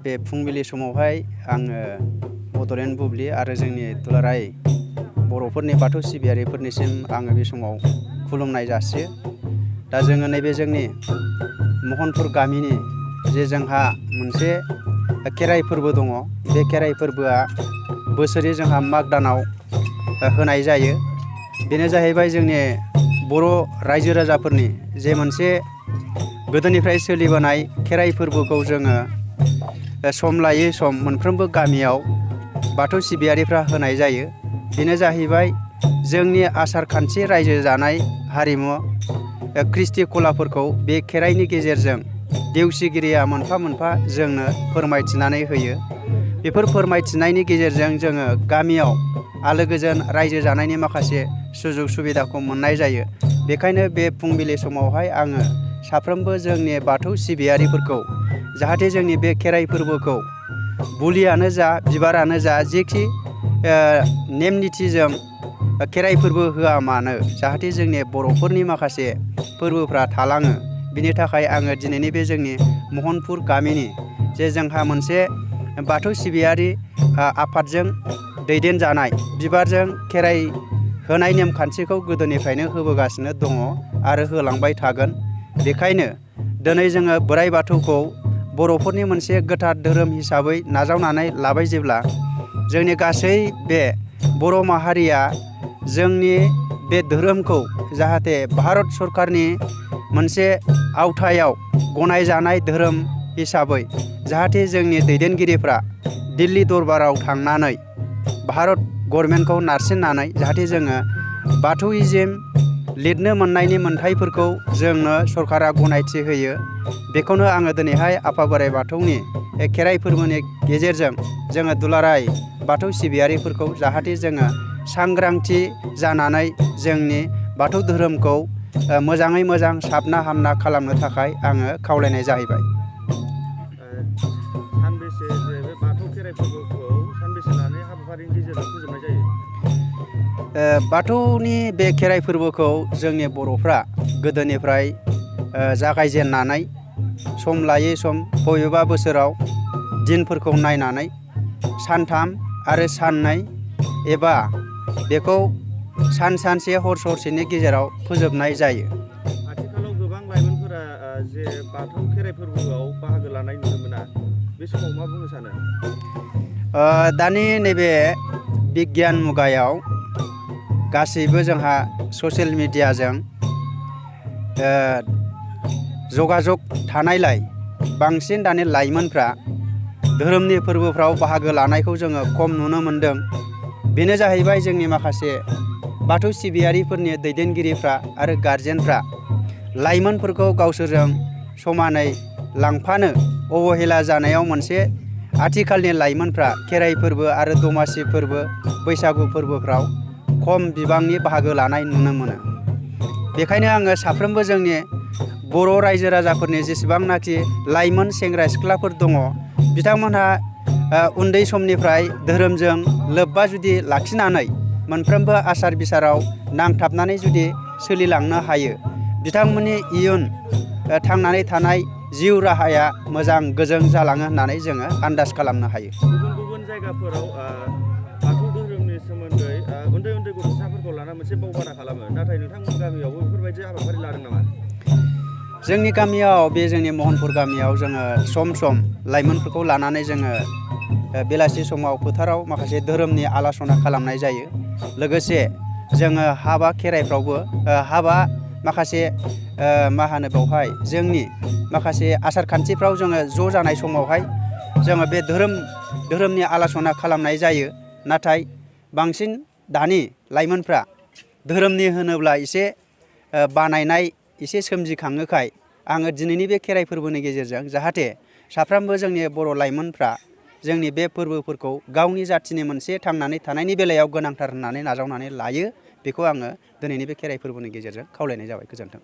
बे फुंबिलि समावहाय आङो बड'लेण्ड बुब्लि आरो जोंनि दुलाराय बर'फोरनि बाथौ सिबियारिफोरनिसिम आङो बे समाव खुलुमनाय जासियो। दा जोङो नैबे जोंनि महनपुर गामिनि जे जोंहा मोनसे खेराइ फोरबो दङ, बे खेराइ फोरबोआ बोसोरै जोंहा माग दानाव होनाय जायो। बेनो जाहैबाय जोंनि बर' रायजो राजाफोरनि जे मोनसे गोदोनिफ्राय सोलिबोनाय खेराइ फोरबोखौ जोङो सम लायै सम मोनफ्रोमबो गामियाव बाथौ सिबियारिफ्रा होनाय जायो। बेनो जाहैबाय जोंनि आसार खान्थि रायजो जानाय हारिमु कृष्टि कलाफोरखौ बे खेराइनि गेजेरजों देवसिगिरिया मोनफा मोनफा जोंनो फोरमायथिनानै होयो। बेफोर फोरमायथिनायनि गेजेरजों जोङो गामियाव आलो गोजोन रायजो जानायनि माखासे सुजुग सुबिदाखौ मोननाय जायो। बेखायनो बे फुंबिलि समावहाय आङो साफ्रोमबो जोंनि बाथौ सिबियारिफोरखौ जाहाथे जोंनि बे खेराइ फोरबोखौ बुलियानो जा बिबारानो जा जेखि नेम निथिजों खेराइ फोरबो होआ मानो जाहाथे जोंनि बर'फोरनि माखासे फोरबोफ्रा थालाङो। बिनि थाखाय आङो दिनैनि बे जोंनि महनपुर गामिनि जे जोंहा मोनसे बाथौ सिबियारि आफादजों दैदेनजानाय बिबारजों खेराइ होनाय नेमखान्थिखौ गोदोनिफ्रायनो होबोगासिनो दङ आरो होलांबाय थागोन। बेखायनो दिनै जोङो बोराइ बाथौखौ बर'फोरनि मोनसे गोथार धोरोम हिसाबै नाजावनानै लाबाय जेब्ला जोंनि गासै बे बर' माहारिया जोंनि बे धोरोमखौ जाहाथे भारत सरकारनि मोनसे आवथायाव गनायजानाय धोरोम हिसाबै जाहाथे जोंनि दैदेनगिरिफ्रा दिल्ली दरबाराव थांनानै भारत गभर्नमेन्टखौ नारसिननानै जाहाथे जोङो बाथौइज्म लिरनो मोननायनि मोन्थायफोरखौ जोंनो सरकारा गनायथि होयो। बेखौनो आङो दिनैहाय आफा बोराइ बाथौनि खेराइ फोरबोनि गेजेरजों जोङो दुलाराय बाथौ सिबियारिफोरखौ जाहाथे जोङो सांग्रांथि जानानै जोंनि बाथौ धोरोमखौ मोजाङै मोजां साबना हामना खालामनो थाखाय आङो खावलायनाय जाहैबाय। सानबेसे जे बे बाथौ खेराइ फोरबोखौ सानबेसे लानानै हाबाफारिनि गेजेरजों फोजोबनाय जायो? बाथौनि बे खेराइ फोरबोखौ जोंनि बर'फ्रा गोदोनिफ्राय जागायजेननानै सम लायै सम बबेबा बोसोराव दिनफोरखौ नायनानै सानथाम आरो साननै एबा बेखौ सानसे हर हरसेनि गेजेराव फोजोबनाय जायो। आथिखालाव गोबां लाइमोनफोरा जे बाथौ खेराइ फोरबोआव बाहागो लानाय नुनो मोना, बे समाव मा बुंनो सानो? दानि नैबे बिगियान मुगायाव गासैबो जोंहा ससियेल मिडियाजों जगाजग थानायलाय बांसिन दानि लाइमोनफ्रा धोरोमनि फोरबोफ्राव बाहागो लानायखौ जोङो खम नुनो मोनदों। बेनो जाहैबाय जोंनि माखासे बाथौ सिबियारिफोरनि दैदेनगिरिफ्रा आरो गारजेनफ्रा लाइमोनफोरखौ गावसोरजों समानै लांफानो अबहेला जानायाव मोनसे आथिखालनि लाइमोनफ्रा खेराइ फोरबो आरो दमासि फोरबो बैसागु फोरबोफ्राव खम बिबांनि बाहागो लानाय नुनो मोनो। बेखायनो आङो साफ्रोमबो जोंनि बर' रायजो राजाफोरनि जेसेबांनाखि लाइमोन सेंग्रा सिख्लाफोर दङ बिथांमोनहा उन्दै समनिफ्राय धोरोमजों लोब्बा जुदि लाखिनानै मोनफ्रोमबो आसार बिसाराव नांथाबनानै जुदि सोलिलांनो हायो बिथांमोननि इयुन थांनानै थानाय जिउ राहाया मोजां गोजों जालाङो होननानै जोङो आन्दाज खालामनो हायो। गुबुन गुबुन जायगाफोराव बाथौ धोरोमनि सोमोन्दै उन्दै उन्दै गथ'साफोरखौ लाना मोनसे बावबादा खालामो, नाथाय नोंथांमोन गामियावबो बेफोरबायदि हाबाफारि लादों नामा? जोंनि गामियाव बे जोंनि महनपुर गामियाव जोङो सम सम लाइमोनफोरखौ लानानै जोङो बेलासि समाव फोथाराव माखासे धोरोमनि आलासना खालामनाय जायो। लोगोसे जोङो हाबा खेराइफ्रावबो हाबा माखासे मा होनो बेवहाय जोंनि माखासे आसार खान्थिफ्राव जोङो ज' जानाय समावहाय जोङो बे धोरोमनि आलासना खालामनाय जायो। नाथाय बांसिन दानि लाइमोनफ्रा धोरोमनि होनोब्ला एसे बानायनाय एसे सोमजिखाङोखाय आङो दिनैनि बे खेराइ फोरबोनि गेजेरजों जाहाथे साफ्रोमबो जोंनि बर' लाइमोनफ्रा जोंनि बे फोरबोफोरखौ गावनि जाथिनि मोनसे थांनानै थानायनि बेलायाव गोनांथार होननानै नाजावनानै लायो, बेखौ आङो दिनैनि बे खेराइ फोरबोनि गेजेरजों खावलायनाय जाबाय। गोजोन्थों।